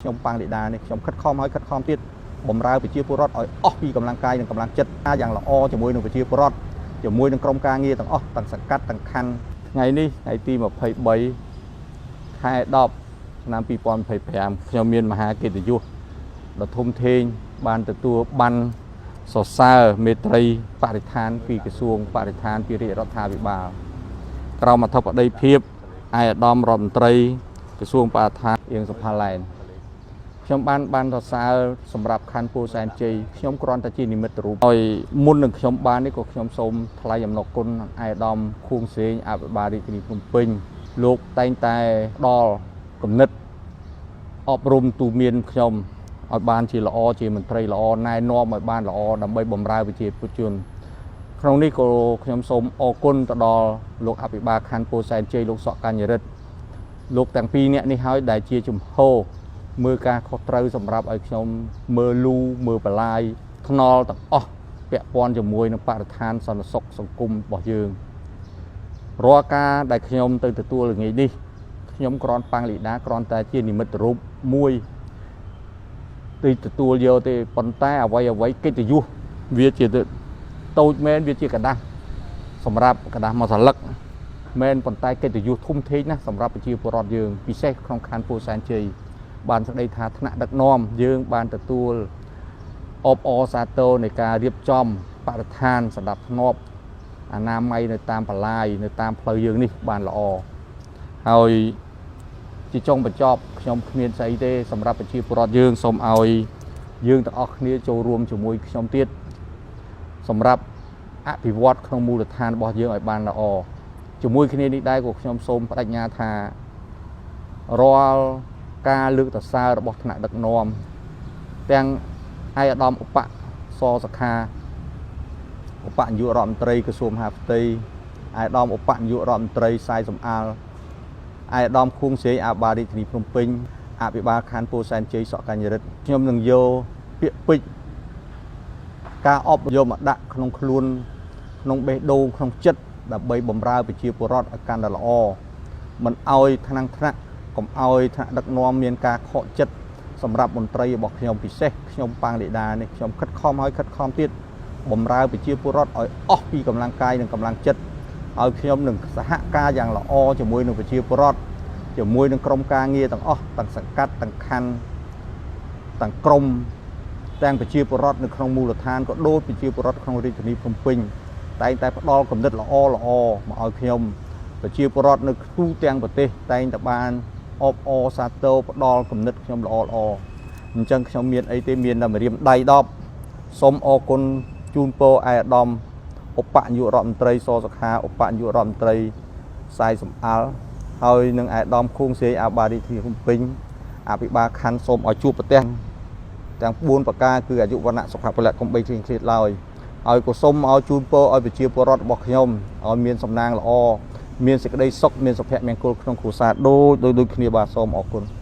ខ្ញុំប៉ាងលីដានេះខ្ញុំខិតខំហើយខិតខំទៀតបំរើប្រជាពលរដ្ឋឲ្យអស់ពីកម្លាំងកាយនិងកម្លាំងចិត្តយ៉ាងល្អជាមួយនឹងប្រជាពលរដ្ឋជាមួយនឹងក្រុមការងារទាំងអស់ទាំងសង្កាត់ទាំងខណ្ឌថ្ងៃនេះថ្ងៃទី23ខែ10ឆ្នាំ2025ខ្ញុំមានមហាកិត្តិយសដ៏ធំធេងបានទទួលបានសរសើរមេត្រីបរិស្ថានពីក្រសួងបរិស្ថានពីរាជរដ្ឋាភិបាលក្រោមអធិបតីភាពឯកឧត្តមរដ្ឋមន្ត្រីក្រសួងបរិស្ថានអៀងសុផាឡែនខ្ញុំបានបានសរសើរសម្រាប់ខណ្ឌពោធិ៍សែនជ័យខ្ញុំគ្រាន់តែជានិមិត្តរូបហើយមុននឹងខ្ញុំបាននេះក៏ខ្ញុំសូមថ្លែងអំណរគុណឯកឧត្តមខួងស្រេងអភិបាលរាជធានីភ្នំពេញលោកតែងតែផ្ដល់គំនិតអប់រំទូមានខ្ញុំឲ្យបានជាល្អជាមន្ត្រីល្អណែនាំឲ្យបានល្អដើម្បីបម្រើប្រជាជនក្នុងនេះក៏ខ្ញុំសូមអរគុណទៅដល់លោកអភិបាលខណ្ឌពោធិ៍សែនជ័យលោកសក់កញ្ញរិទ្ធលោកទាំងពីរនាក់នេះហើយដែលជាជំហរមើលការខុសត្រូវសម្រាប់ឲ្យខ្ញុំមើលលូមើលបលាយថ្នល់ទាំងអស់ពាក់ព័ន្ធជាមួយនឹងបរិស្ថានសន្តិសុខសង្គមរបស់យើងរាល់ការដែលខ្ញុំទៅទទួលល្ងាចនេះខ្ញុំគ្រាន់ប៉ាងលីដាគ្រាន់តែជានិមិត្តរូបមួយទីទទួលយកទេប៉ុន្តែអ្វីអ្វីកិត្តិយសវាជាតូចមែនវាជាក្រដាសសម្រាប់ក្រដាសមួយសន្លឹកមែនប៉ុន្តែកិត្តិយសធំធេងណាស់សម្រាប់ប្រជាពលរដ្ឋយើងពិសេសក្នុងខណ្ឌពោធិ៍សែនជ័យបានស្ដីថាថ្នាក់ដឹកនាំយើងបានទទួលអបអរសាទរនៃការរៀបចំបរិស្ថានសម្រាប់ធ្នាប់អនាម័យនៅតាមបន្លាយនៅតាមផ្លូវយើងនេះបានល្អហើយជាចុងបញ្ចប់ខ្ញុំគ្មានស្អីទេសម្រាប់ប្រជាពលរដ្ឋយើងសូមឲ្យយើងទាំងអស់គ្នាចូលរួមជាមួយខ្ញុំទៀតសម្រាប់អភិវឌ្ឍក្នុងមូលដ្ឋានរបស់យើងឲ្យបានល្អជាមួយគ្នានេះដែរក៏ខ្ញុំសូមបដិញ្ញាថារាល់ការលើកសរសើររបស់ថ្នាក់ដឹកនាំទាំងឯកឧត្តមឧបសសខាឧបនាយករដ្ឋមន្ត្រីក្រសួងមហាផ្ទៃឯកឧត្តមឧបនាយករដ្ឋមន្ត្រីសាយសំអាល់ឯកឧត្តមខួងស្រេងអភិបាលរាជធានីភ្នំពេញអភិបាលខណ្ឌពោធិ៍សែនជ័យសក់កញ្ញរិទ្ធខ្ញុំនឹងយកពាក្យពេចន៍ការអប់យកមកដាក់ក្នុងខ្លួនក្នុងបេះដូងក្នុងចិត្តដើម្បីបម្រើប្រជាពលរដ្ឋឲ្យកាន់តែល្អមិនឲ្យថ្នាំងថ្នាក់កុំឲ្យថ្នាក់ដឹកនាំមានការខកចិត្តសម្រាប់មន្ត្រីរបស់ខ្ញុំពិសេសខ្ញុំប៉ាងលីដានេះខ្ញុំខិតខំហើយខិតខំទៀតបំរើប្រជាពលរដ្ឋឲ្យអស់ពីកម្លាំងកាយនិងកម្លាំងចិត្តហើយខ្ញុំនឹងសហការយ៉ាងល្អជាមួយនឹងប្រជាពលរដ្ឋជាមួយនឹងក្រុមការងារទាំងអស់ទាំងសង្កាត់ទាំងខណ្ឌទាំងក្រុមទាំងប្រជាពលរដ្ឋនៅក្នុងមូលដ្ឋានក៏ដូចប្រជាពលរដ្ឋក្នុងរាជធានីភ្នំពេញតែងតែផ្ដល់គំនិតល្អល្អមកឲ្យខ្ញុំប្រជាពលរដ្ឋនៅទូទាំងប្រទេសតែងតែបានអបអរសាទរផ្ដល់គំនិតខ្ញុំល្អល្អអញ្ចឹងខ្ញុំមានអីទេមានតែម្រាមដៃ10សូមអរគុណជូនពរឯកឧត្តមឧបនាយករដ្ឋមន្ត្រីសសុខាឧបនាយករដ្ឋមន្ត្រីសាយសំអាល់ហើយនឹងឯកឧត្តមខួងស្រេងអភិបាលរាជធានីភ្នំពេញអភិបាលខណ្ឌសូមឲ្យជួបប្រទះទាំង4ប្រការគឺអាយុវណ្ណៈសុខៈពលៈកុំបីឃ្លៀងឃ្លាតឡើយហើយក៏សូមឲ្យជូនពរឲ្យប្រជាពលរដ្ឋរបស់ខ្ញុំឲ្យមានសំណាងល្អមានសេចក្តីសុខមានសុភមង្គលក្នុងគ្រួសារដូចដូចដូចគ្នាបាទសូមអរគុណ។